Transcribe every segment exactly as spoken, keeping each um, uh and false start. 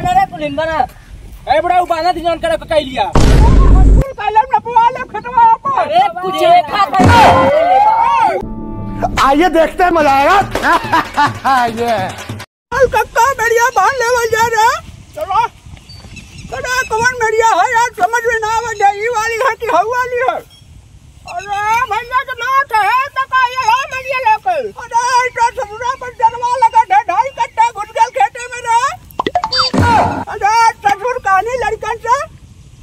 अरे कुलिन बना। ए बुढ़ा, उ बांधा थी जौन करे के कह लिया। हम कुल कलम न पुआ ले खेतवा पर। अरे कुछ एक हाथ है। आइए देखते हैं, मजा आएगा। ये। चल कक्का, मेरिया बांध लेवल जा रे। चलो। कदा कौन मेरिया है यार, समझ में ना आवत है, ई वाली है कि हऊ वाली है? अरे भैया के नाथ है, तो का ये है मेरिया लेके? अरे, इतना ससुरा पर जलवा लगा ढे, ढाई कट्टा घुस गल खेते में रे। अरे, ससुर कहानी लड़कन से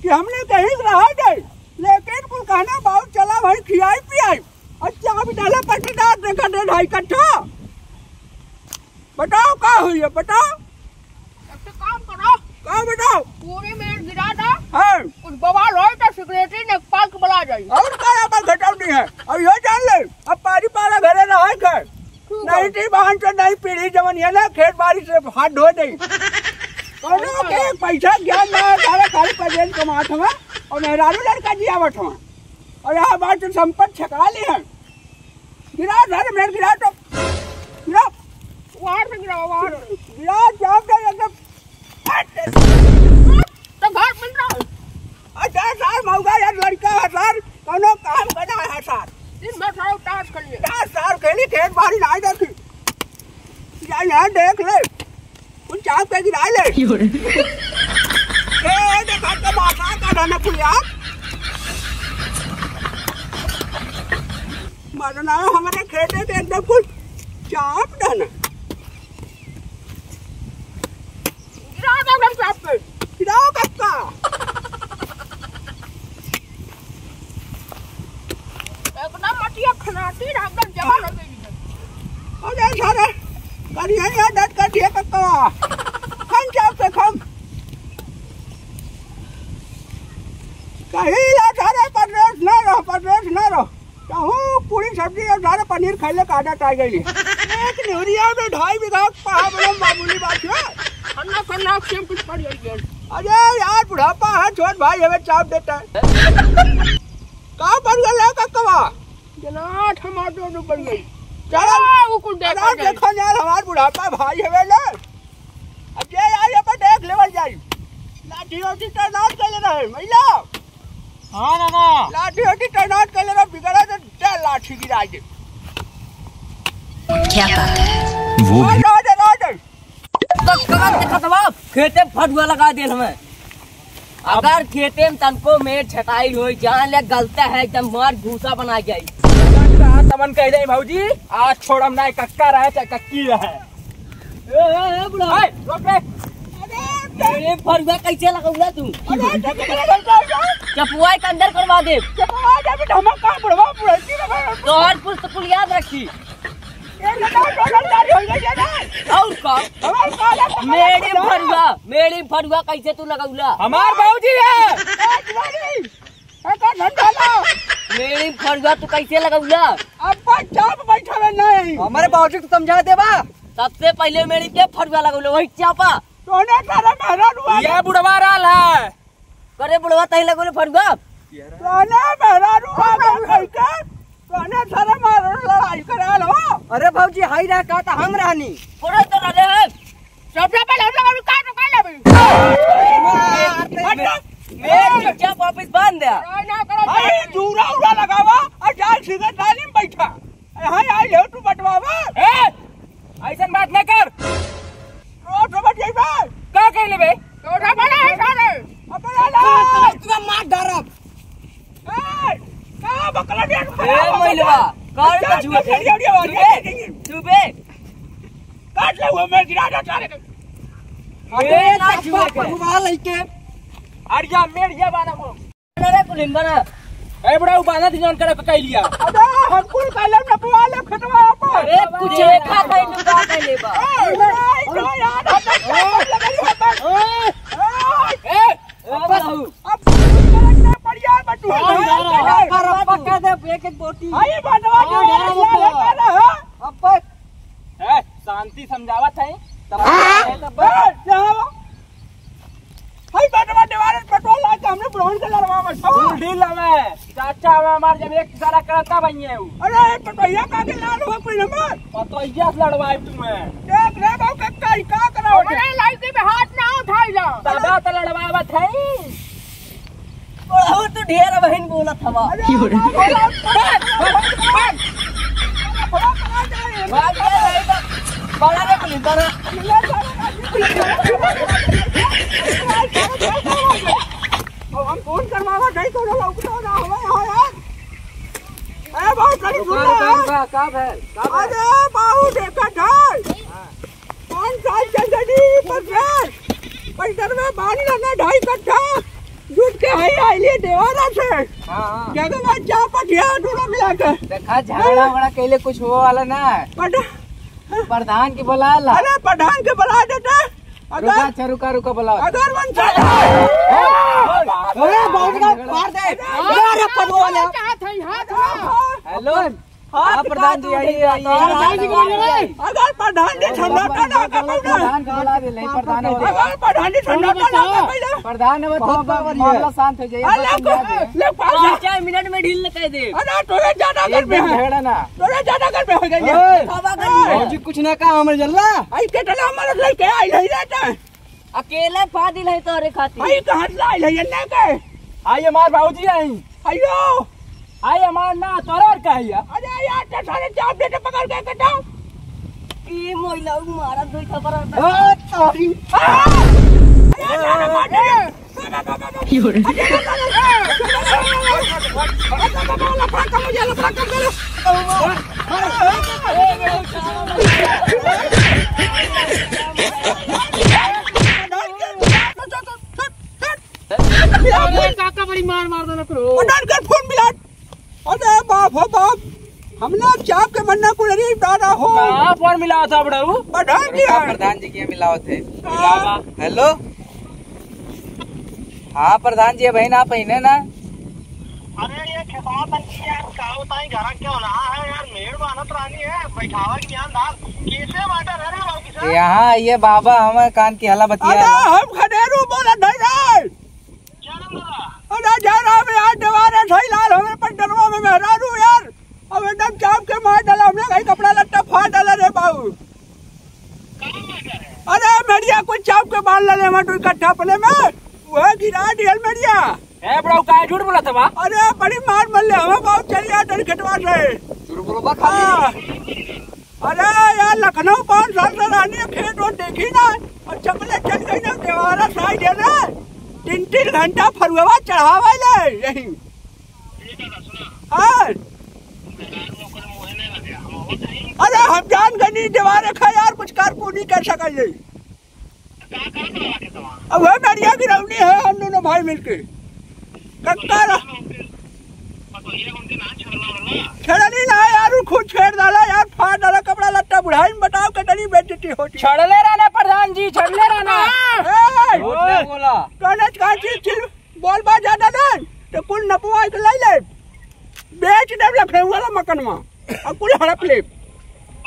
कि हमने कहीं रहा जाए, लेकिन कुल कहना बहुत चला भाई, खियाई पियाई। अच्छा, अभी डाला पट्टीदार देखा दे ढाई कट्टा। बताओ का हुई है, बताओ। एक ठे काम करो। का बताओ? पूरे में गिरा दो। हाँ। कुछ बवाल होए तो सिगरेटी लेखपाल के बुला जाई। और का अपन घटाव नहीं है। अब यो जान ले, अब पारी पारा घरे रहे के। ठीक है। नहीं ती बहन तो नहीं पीढ़ी जवन ये ना खेत बाड़ी से हाथ धो दे। कौनो के पैसा ज्ञान ना है, सारे खाली पैसे कमात हवा और मेहरारू लड़का जियावत हवा। और यहाँ बात तो संपत्ति छका ली है। गिरा सारे मेरे गिरा तो गिरा। वार से गिरा, वार। गिरा, जाम दे एकदम। तो घर बन रहा। अच्छा, सार मौगा यार, लड़का है, सार, कौनो काम करना है, सार। दिन भर सार ताश खेलिए। ताश, सार, खेली, खेत बाड़ी ना देखी। जा यहाँ देख ले। कुल चाप के गिरा ले। ए, देखा तो माथा का ना कुल यार। मरना हमारे खेते के एकदम कुल चाप देना। गिरा दो हम चाप पे। गिराओ कक्का। एकदम मटिया खनाटी एकदम जमा लग गई है। अरे सारे, करिया या डट कर दिया कक्का। खन चाप से खन। कहीं या सारे परदेश ना रहो, परदेश ना रहो। कहूँ पूरी सब्जी और सारे पनीर खैले का आदत आ गई। एक निहुरिया में ढाई बीघा पहा बड़ा मामूली बात है। खन्ना खन्ना सेम कुछ पड़ गई है। अरे यार, बुढ़ापा है, छोट भाई हमें चाप देता है। का बन गया कक्कवा? जनाठ हमार दो दो बन गई। चल, चला, वो कुल देखा अरे जाए। देखो यार, हमार बुढ़ापा भाई हमें ना। अब ये यार, ये पर देख लेवल जाई। लाठी ओठी तैनात कर लेना है, महिला। हाँ दादा। लाठी ओठी तैनात कर लेना, बिगड़ा तो दे लाठी गिरा दे। क्या बात है? वो भी राजा, राजा। तो कमर के खतवा, खेते में फटुआ लगा दे हमें। अगर खेते में तनको मेड़ छटाई होई, जान ले गलता है, एकदम मार भूसा बना जाई। तमन कह दे भौजी, आज छोड़म ना, कक्का रहे चाहे कक्की रहे। ए, ए, ए, बुढ़ा। ए, रोक रे। अरे, मेरे फरुआ कैसे लगौला तू? अरे, चपुआई के अंदर करवा दे। चपुआई के अंदर हम का बुढ़वा, बुढ़ती में तोहर कुछ तो कुल याद रखी। ये लगा, डोलदारी हो गई है ना? और का? हमार काला पकड़ा मेरे पकड़ा। फरुआ, मेरे फरुआ कैसे तू लगौला? हमार भौजी है। ए, तुम्हारी। ए, का धंधा ला? मेरी फरुआ तू कैसे लगौला? अब कोई चाप बैठा में नहीं। हमारे बाबूजी को समझा देबा। सबसे पहले मेरी के फरुआ लगौला, वही चापा। तोने सारा मेहरारू आ ये बुढ़वा रहल है। करे बुढ़वा तही लगौले फरुआ। तोने मेहरारू आ गए कैसे? तोने सारा मारो लड़ाई करे आल हो। अरे भौजी, हाई रहा का तो हम रहनी। पूरा तो रहे हैं। सबसे पहले हम लोग अभी काट उठा लेबे। हट। मेरे चुपचाप वापस बांध दे। ना करो, अरे, जूरा उरा लगावा और जाल सीधे नाली में बैठा। यहाँ आई हो तू बटवावा। ए, ऐसन बात ना कर। रोज समझ गई बे। का कह लेबे? तोरा बड़ा है सारे। अबे आला। तू मार डारब। ए, का बकला दे? ए, मैलवा, कर अच्छा, के छुए। अच्छा, अच्छा, अच्छा, चुपे, अच्छा। चुपे। काट ले वो मेरे गिरा दे सारे के। अबे, ए, ना छुए के। पहुआ लइके। अड़िया, मेड़िया बाना वो। अरे, कुलिन बना। ए, बुढ़ा, उ बाना थी जौन करे के कह लिया। अबे, हम कुल कलम न पुआ ले खेतवा पर। अरे, कुछ एक हाथ है, तू का कह लेबा? ए, ए, ए, यार, हम तो लगा लिया था। ए, ए, ए, अब बस। अब बढ़िया बटुआ हाँ, है। यार, अब पक्का दे, एक एक बोटी। आई बटवा हाँ, यार, यार, यार, यार। अब बस। ए, शांति समझावत है। तब हाँ। तब ए, यहाँ। हाय बटवा देवारे पेट्रोल ला के हमने ब्राउन कलर में बस। ढील हमें। चाचा हमें हमार जब एक इशारा करता भैया हूँ। अरे, पटोहिया का के लाल हो कोई नंबर? पटोहिया से लड़वाई तुम्हें। देख रे बाबू, कक्का ही का करा हमरे लड़की पे हाथ ना उठाई ला। तेरा बहिन बोलत हवा। अरे, की हो रहा है? बड़ा रे, बड़ा। अब हम फोन करवावा, नहीं तो लौकता ना हवा यहाँ यार। ए, बहुत सारी रुका, सुन रहा रुका, है। रुका, का भैल, का भैल? अरे, बाबू देखत है। हाँ। पाँच साल चल गई पर से पैदल में बांध लेना ढाई कट्ठा जुट के है आइलिए देवारा से। हाँ, हाँ। जगह में चार पटिया दोनों मिला के। देखा, झगड़ा वगड़ा कैले कुछ हुआ वाला ना है। पट- प्रधान के बुला ला। अरे, प्रधान के बुला देते। अगर रुका, अच्छा, रुका, रुका, बुलाओ। अगर मन चाहे। अरे, बहुत का मार दे। अरे, अरे, पटवा वाला। चाहत है, हाथ में। हेलो। हाँ, हाँ, प्रधान जी, आइए, आइए। प्रधान जी को बुलाओ। अगर प्रधान जी सन्नाटा ना कर पाए ना। प्रधान को बुला दे, नहीं, प्रधान है। अगर प्रधान जी सन्नाटा ना कर पाए ना। प्रधान है, तो बहुत पावर है। मामला शांत हो जाइए, अरे, बस समझा दे। ले, पाँच चार मिनट में ढील न कर दे। अरे, तोरे ज्यादा एक गर्मी दिन है। झगड़ा ना। तोरे ज्यादा गर्मी हो गई है। ओए, बाबा गर्मी है। भौजी कुछ ना कहा, हमें जल्ला। आई के टला हमारे लड़के आई नहीं रहता है। अकेले फादिल है तोरे खातिर। आई कहाँ से लाई है, ये नहीं कहे। आई हमार बाबूजी आई। अयो। आई हमार ना, तोरा और का है? अरे यार, तो सारे चाप देते पकड़ के कटाओ। ई मोइला मारा दो थप्पड़। ओ, sorry। आ! अरे, अरे, अरे, अरे। की हो रहा है? अरे काका बड़ी मार मार देलक रो। पठान कर फोन मिला। अरे बाप हो बाप, हमला चाप के मन्ना कुलरी दादा हो। कहाँ फोन मिला था बड़ाऊ? पठान का किया। प्रधान जी के मिलावत है। हाँ। हेलो। हाँ प्रधान जी, बहिन आप अहिने ना? अरे ये खेतवा तन की यार, का बताई, घर के होना है यार, मेड़ बानत रानी है, बैठावा के ज्ञान दार, कैसे बाटा रह रहे बाबू किसान? यहाँ आइए बाबा, हमें कान की हला बतिया अरे ला। हम खदेरू बोला नहीं रे। क्या नाम बोला? अरे जय राम यार, देवारा सही लाल हमें पंडरवा में मेहरारू यार, अब एकदम चाप के मार डाला, हमने कहीं कपड़ा लत्ता फाड़ डाला रे बाबू। अरे मेरिया कोई चाप के बांध ले, हम तो इकट्ठा अपने में, वह गिरा दियल मेरिया। ए ब्रो, काहे झूठ बोलत बा? अरे बड़ी मार मर ले, हमें बहुत चली आ तेरे खेतवा से। झूठ बोलो बा खाली। हाँ। अरे यार, लखनऊ पाँच साल से रहनी है, खेत वो देखी ना, और चपले चल गई ना, देवारा साई दे दे, तीन तीन घंटा फरुआ चढ़ावे ले यही। हाँ। अरे हम जान गनी देवारे खा यार, कुछ कारपूनी कर सकल जाई। अब वह नरिया गिरौनी है हम दोनों भाई मिलके। कक्का रा-, छेड़नी ना यार, उ खुद छेड़ डाला यार, फाड़ डाला कपड़ा लत्ता, बुढ़ाई में बताओ कितनी बेइज्जती होती। छेड़ले रहना प्रधान जी, छेड़ले रहना। ए! झूठ नहीं बोला। कहने का चीज, चीज बोल बा ज्यादा नहीं, तो कुल नपवा के ले ले। बेच देब लखनऊ वाला मकनवा, अब कुल हड़प लेब।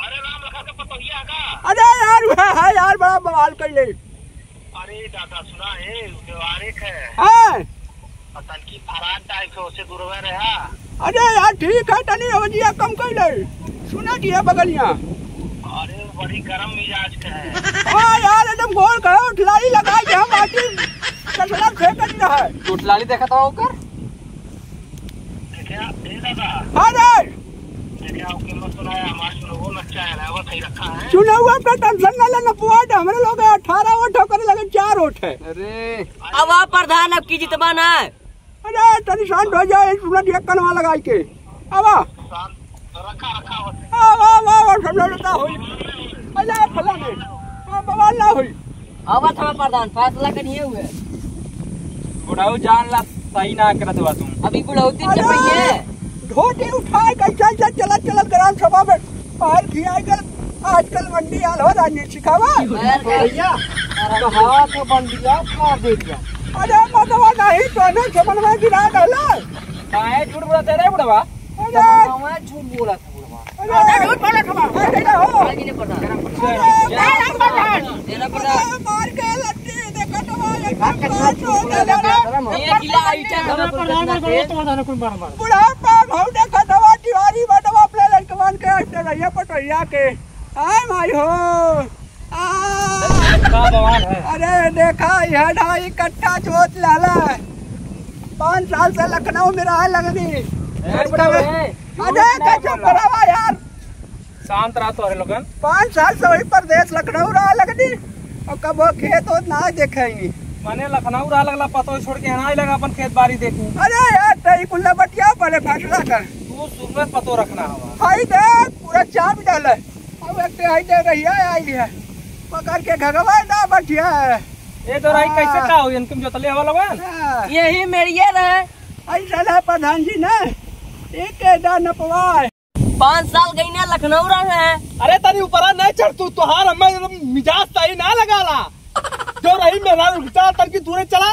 अरे राम लखन के पतोहिया का? अरे यार, वह है यार, बड़ा बवाल कर ले। अरे दादा, सुना है, देवारे के। हाँ। पता नहीं की फरार टाइप से उसे गुरवे रहा। अरे यार, ठीक है, तनी अवजिया कम कर ले। सुना दिया बगलिया। अरे, बड़ी गरम मिजाज का है। हाँ यार, एकदम गोल करो, उठलाली लगा के हम आती कसला फेंकत रहा है। उठलाली देखा था ओकर? देखा, ए दादा। हाँ रे। देखा, ओके मत सुनाया, हमार सुनवो नच्चा है, रहवत है रखा है। सुनवो पे टेंशन ना लेना, पुआ दे, हमरे लोग अठारह वोट हो, करे लगे चार वोट है। अरे। अब आप प्रधान, अब की जितबा ना है। अरे, तनी शांत हो जाए, सुना दिया कनवा लगाई के। आवा। रखा, रखा होते। आवा, आवा, आवा, सब लड़ता होई। अरे, फला नहीं। हाँ, बवाल ना होई। आवा था प्रधान, फैसला करिए हुए। बुढ़ऊ जान ला, सही ना करत बा तुम। अभी बुढ़ऊ तीन अरे, चपइए। धोती उठाए, कैसे, कैसे चलत, चलत ग्राम सभा में बाहर खियाई कर, आजकल मंडी आल हो रानी सिखावा। पैर का भैया, कहाँ से बंदिया फाड़ दे दिया? अरे मतवा नहीं तो ने समन में गिरा डाला। काहे झूठ बोलत है रे बुढ़वा? अरे समनवा झूठ बोलत है बुढ़वा। अरे झूठ बोलत है। अरे हो। आगे नहीं पड़ता। अरे, अरे, अरे, मार के लट्टी देखत हवा, ये किला ईटा अरे प्रधान, मैं बोलत हूँ, तोड़ देना कुल मार मार। बुढ़ापा भाव देखत हवा, तिवारी बटवा अपने लड़कवन के ऐसे रहिया पटोहिया के। आय माई हो। आ। का बवाल है? अरे देखा, यह ढाई कट्ठा जोत लाला। पाँच साल से लखनऊ में रहा लगनी। ए, बुढ़ा रे, अरे, झूठ नहीं कैसे बोला। करावा यार? शांत रहा तोहरे लोगन। पाँच साल से वही परदेस लखनऊ रहा लगनी। और कबो खेत ओत ना देखे ही। माने लखनऊ रहा लगला, पतो छोड़ के यहाँ आए लगा अपन खेत बाड़ी देखू। अरे यार, तई कुल्ला बटिया पहले फैसला कर। तू शुरू में पतो रखना हवा। हाई देख, पूरा चाप डाले। अब एक तो हाई दे रही है, आई है। पकड़ के घगवा ना बटिया है। ए, तो राई कैसे हाँ। का हो? इनके में जोतले हवा लगन? हाँ। यही मेरिये रहे। ऐसा ना प्रधान जी ना, एक के दा नपवाए। पाँच साल गई ना लखनऊ रहे। अरे तनी ऊपरा नहीं चढ़ तू, तोहार हमें मिजाज सही ना लगाला। जो रही मेरा रुकता तन की दूरे चला।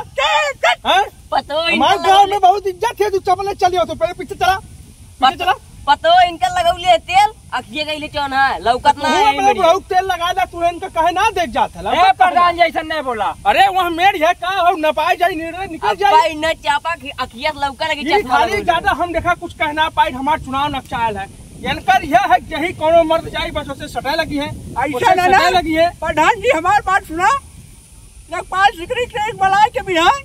हैं? पतो हमारे इनका गांव लगौले। में बहुत इज्जत है, तू चपले चलियो तो पहले पीछे चला। पीछे पत-, चला। पतो इनका लगौले तेल, अखिए गईले चौन है, लौकत ना तू है अपने मेरी। बुढ़ऊ तेल लगा दे, तू इनका कहे ना देख जात है, ए, लौकत प्रधान कहे। जी, ऐसा नहीं बोला। अरे वह मेड़ है का हो, न पाए जाई, निकल जाई। अब्बा इन्हें चापा की अखिया से लौका लगी, ये चश्मा खाली लगौले। ज्यादा हम देखा कुछ कहना पाई, हमार चुनाव नक्शा आयल है। इनकर यह है कि यही कोनो मर्द जाई, बस उसे सटे लगी है, ऐसा उसे ना, सटे ना। लगी है। प्रधान जी, हमार बात सुना। लेखपाल सिकरी के एक बलाय के बिहान,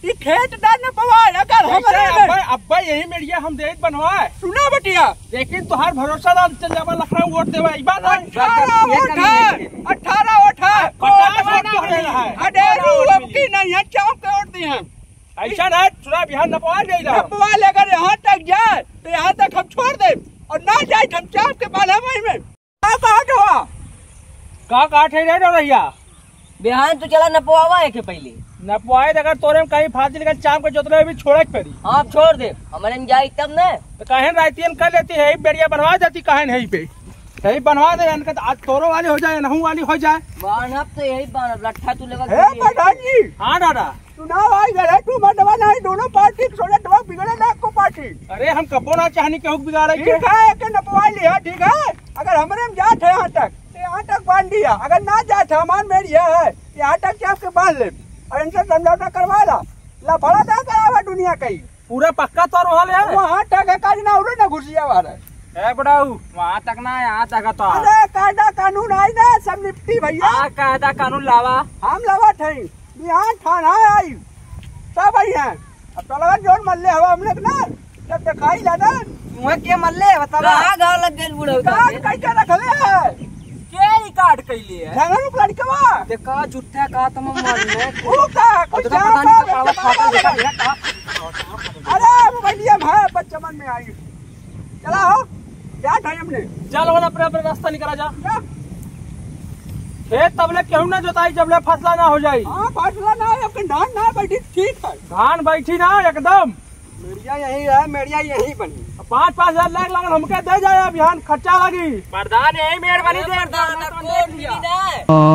ई खेत दा नपवाए, अगर कैसे हमरे में अब्बा, अब्बा यही मेड़िया हम देत बनवाए। सुना बटिया। लेकिन तोहार भरोसा ना चल जाबा, लखनऊ वोट देवा, ई बात है। अठारह वोट है, अठारह वोट है। पचास वोट तोहरे रहा है। अरे, अठारह वोट अब मिली। की नहीं है, चाप के वोट दी है। ऐसा ना, चुनाव बिहान नपवा ले जाओ। नपवा ले, अगर यहाँ तक जाए, तो यहाँ तक हम छोड़ दे, और ना जाए, तो हम चाप के बांधा वहीं में। का काट हुआ? का काट है रे डोरहिया? बिहान तू चला नपवावा है के पहले। नपवाए तो अगर तोरे में कहीं फाजिल का चाम के जोतले भी छोड़े के पड़ी। हाँ, छोड़ दे, हमारे में जाई तब न। तो काहे रातियन कर लेती है, एक बेरिया बनवा देती काहे नहीं पे। यही बनवा दे, इनका तो आज तोरो वाली हो जाए, नहू वाली हो जाए। बांधब तो यही बांधब, लट्ठा तू लेकर हे के लिए। प्रधान जी। हाँ दादा। चुनाव आई गए, तू मत दबा, नहीं दोनों पार्टी के सोचे दबा, बिगड़े ना एको पार्टी। अरे हम कबो ना चाहनी केहू के बिगाड़े के। ठीक है, एक नपवा लिया, ठीक है। अगर हमरे में जात है यहाँ तक, तो यहाँ तक बांध दिया। अगर ना जात है, हमार मेड़ यह है, यहाँ तक के आपके बांध ले। और इनसे समझौता करवा ला, लफड़ा ना करावा दुनिया कहीं। पूरा पक्का तो रहल है। वहाँ तक है, काज ना उड़े ना घुसिया वाला। ए बुढ़ऊ, वहाँ तक ना, यहाँ तक है तो। अरे कायदा कानून आई ना, सब निपटी भैया। आ कायदा कानून लावा। हम लावा थे। बिहान थाना आई, सब आई हैं। अब तलवा जोन मल्ले हवा हमने के ना, जब देखाई ला ना। मुँह के मल्ले, बतावा। कहाँ घाव लग गइल बुढ़ऊ का? रिकॉर्ड कैसे रखले है? के रिकॉर्ड कैले है? झगड़ू के लड़कवा। देखा, झूठा कहा तुम मरने। वो का? कुछ अरे, पता नहीं जाओ, कहाँ वो कहाँ खाता है? देखा, देखा। अरे, मोबाइलिया भाई, बच्चा मन में आई। चला हो, क्या था हमने? चल, वो अपने, अपने रास्ता निकला जा। जा। खेत तबले केहू ना जोताई, जबले फसला ना हो जाई। हाँ, फसला ना हो, अपन धान ना बैठी, ठीक है। धान बैठी ना एकदम। मेरिया यही है, मेरिया यही बनी। पाँच, पाँच हजार लाख लगन हमके दे जाए, बिहान खर्चा लगी। प्रधान यही मेड़ बनी दे, प्रधान, प्रधान, प्रधान, प्रधान।